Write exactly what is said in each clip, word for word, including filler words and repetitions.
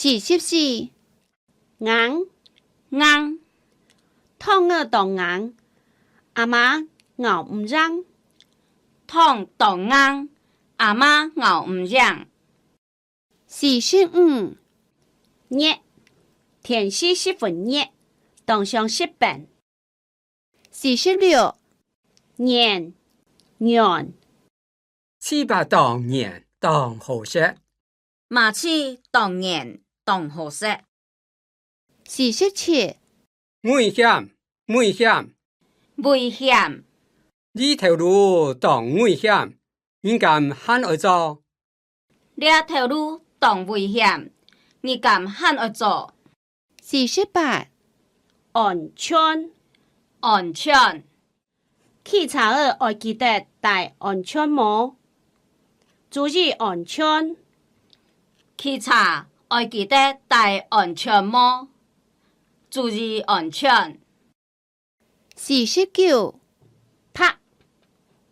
四十四，硬，硬。糖仔當硬，阿媽咬毋贏。糖當硬，阿媽咬毋贏。四十五，熱，天時十分熱，當想食冰。 四十六，軟，軟。粢粑當軟，當好食。麻糍當軟，當好食。四十七，危險，危險。危險。這頭路當危險，你敢還愛做？ 這頭路當危險，你敢還愛做？四十八，安全，安全。騎車仔愛記得戴安全帽，注意安全。騎車愛記得戴安全帽，注意安全。 四十九，白，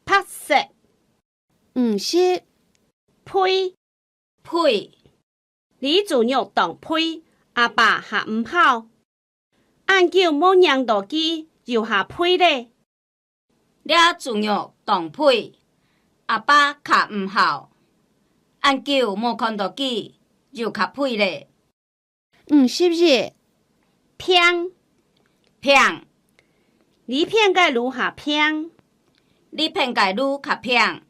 白色。五十，肥，肥。這豬肉當肥，阿爸還毋好。恁久無䀴著佢，又較肥咧。這豬肉當肥，阿爸較毋好。恁久無看著佢，又較肥咧。 五十一，平，平。這片个路較平，這片个路較平。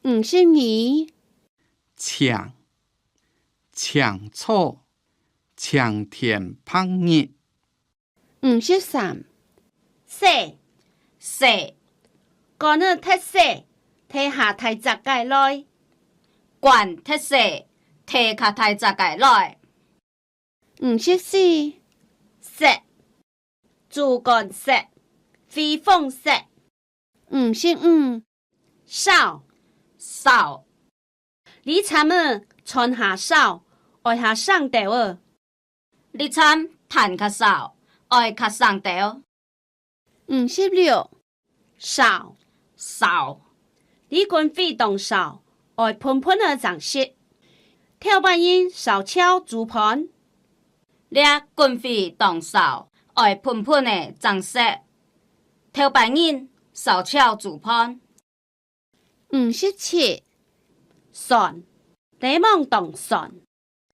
五十二，青，青草，青天白日。五十三， 細，細。管仔忒細，提較大隻个來。管忒細，提較大隻个來。五十四，色，豬肝色，灰黃色。五十五，少，少。 這站仔賺較少，愛較省兜仔。這站趁較少，愛較省兜。五十六，燒，燒。這軍火當燒，愛歕歕仔正熄。頭擺人燒樵煮飯。這軍火當燒，愛歕歕仔正熄。頭擺人燒樵煮飯。 五十七，酸，檸檬當酸。